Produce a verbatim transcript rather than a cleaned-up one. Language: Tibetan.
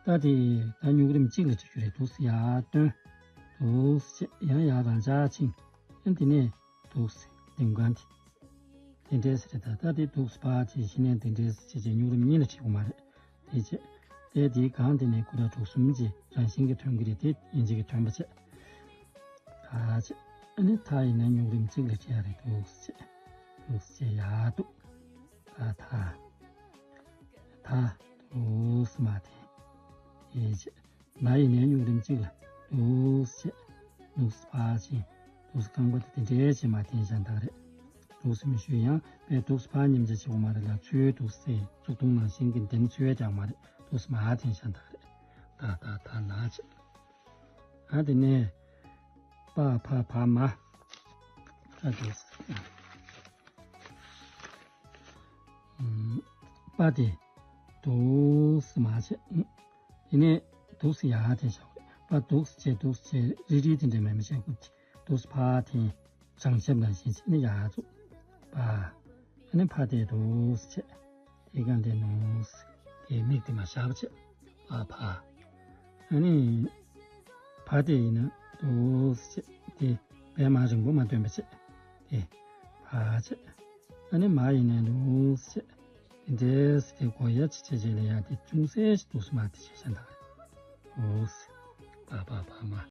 ད་དེ་ད་སྨྱུག་རིམ་གཅིག་ལ་བྱེད་རྒྱུ་རེད། འདུག་སེ་ཡར་བཏོན། འདུག་སེ་བྱས། ཡང་ཡར་རང་འཇགས་ཕྱིན། ཡང་དེ་ནས་འདུག་སེ་ལྡེམ་མཁན་དེ། དེ་འདྲས་རེད། ད་ད་དེ་འདུག་སེ་ཕར་བྱས། གཞི་ནས་དེ་འདྲས་བྱས་བྱས་སྨྱུག་རིམ་གཉིས་ལ་བྱེད་དགོས་མ་རེད། དེ་བྱས། དེ་དེའི་སྒང་དེ་ནས་སྐུ་ར་གྲུ་གསུམ་གྱི་རང་བཞིན་གྱིས་ཐོན་གྱི་རེད། དེ་ཡིན་གཅིག་གིས་ཐོན་པ་བྱས། ད་བྱས། ཨ་ནི་ད་ཡིན་ན་སྨྱུག་རིམ་གཅིག་ལ་བྱེད་ཡ་རེད། འདུག་སེ་བྱས། འདུག་སེ་བྱས་ཡར་འདུག་ད་ད་ད་འདུག་སེ་མར་འཐེན། དེ་བྱས། ན་ཡིན་ནའི་སྨྱུག་རིམ་གཅིག་ལ་འདུག་སེ་བྱས། འདུག་སེ་ཕར་ཕྱིན། འདུག་སེ་རྐང་པ་དེ་དེ་འདྲའི་བྱས་མར་འཐེན་བཞག་ན་ད་ག་རེད། འདུག་སེ་མི་ཞུ་ཡང་། དཔེ་འདུག་སེ་ཕར་མཉམ་བྱེད་བྱེད་དགོས་མ་རེད་ལ། ཚུར་འདུག་སེ་བཙུགས་ཐུང་ནང་བཞིན་གྱི་འདེམས་ཚུལ་ཡང་རྐྱང་མ་རེད། འདུག་སེ་མར་འཐེན་བཞག་ན་ད་ག་རེད། ད་ད་ད་ན་བྱས། ཨ་དེ་ནས་པ་ཕ་བ་མ། ཨ་འདུག་སེ། ཨམ། པ་དེ་འདུག་སེ་མར་བྱས། དེ་ནས་འདུག་སེ་ཡར་འཐེན་བཞག་པ་རེད། པ་འདུག་སེ་བྱས། འདུག་སེ་བྱས། རིལ་རིལ་དེ་འདྲ་མེད་མི་བྱས། ཁོ་འདུག་སེ་ཕར་འཐེན། བྱང་ཆུབ་ནང་བཞིན་བྱས་ནས་ཡར་འཛུགས། པ། ཨ་ནི་ཕ་དེ་འདུག་སེ་བྱས། དེ་སྒང་དེ་ནུས་སེ་དེ་མིག་དེ་མར་བཞག་པ་བྱས། པ་ཕ། ཨ་ནི་བ་དེ་ཡིན་ན་འདུག་སེ་བྱས། དེ་བས་མར་རིང་པོ་མ་བཏོན་པ་བྱས། དེ་ཕར་བྱས། ཨ་ནི་མ་ཡིན་ནའི་འདུག་སེ་བྱས། དེ་འདྲས་དེ་གོ་ཡ་ཅི་བྱས་བྱས་ལ་ཡ་དེ་ཅུང་ཟད་ཞིག་འདུག་སེ་མར་དེ་བྱས་བཞག་ན་ད་ག་རེད། འདུག་སེ། པ་པ་བ་མ།